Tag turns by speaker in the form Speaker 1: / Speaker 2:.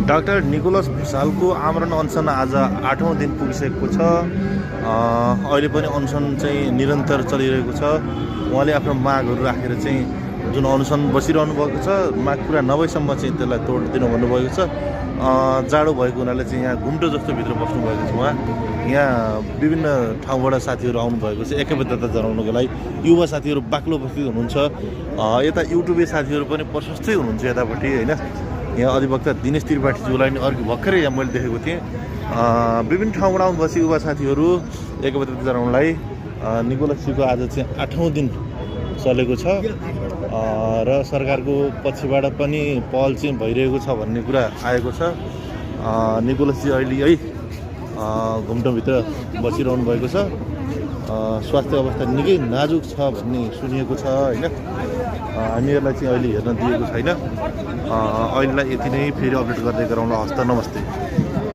Speaker 1: Doctor Nicholas भुसालको आमरण अनसन आज 8औं दिन पुगिसकेको छ। अहिले पनि अनसन चाहिँ निरन्तर चलिरहेको छ। उहाँले आफ्नो मागहरू राखेर चाहिँ जुन अनसन बसिरहनु भएको छ, माग पुरा नभएसम्म चाहिँ त्यसलाई तोडिदिनु भन्नुभएको छ। जाडो भएको हुनाले चाहिँ यहाँ घुम्टो जस्तो भित्र बस्नुभएको छ। उहाँ यहाँ विभिन्न ठाउँबाट साथीहरू आउनुभएको छ एकबद्धता जनाउनको लागि। युवा साथीहरू बाक्लो उपस्थित हुनुहुन्छ। यता युट्युबे साथीहरू पनि प्रशस्तै हुनुहुन्छ यतापट्टि होइन। यहाँ अधिवक्ता दिनेश त्रिपाठीज्यूलाई नि अर्को भर्खरै यहाँ मैले देखेको थिएँ। विभिन्न ठाउँबाट आउनुभएपछि युवा साथीहरू एकबद्धता जनाउनलाई। निकोलसजीको आज चाहिँ 8औं दिन चलेको छ र सरकारको पक्षबाट पनि पहल चाहिँ भइरहेको छ भन्ने कुरा आएको छ। निकोलसजी अहिले है घुम्टोभित्र बसिरहनु भएको छ। स्वास्थ्य अवस्था निकै नाजुक छ भन्ने सुनिएको छ होइन। हामीहरूलाई चाहिँ अहिले हेर्न दिएको छैन। अहिलेलाई यति नै, फेरि अपडेट गर्दै गरौँला। हस्त नमस्ते।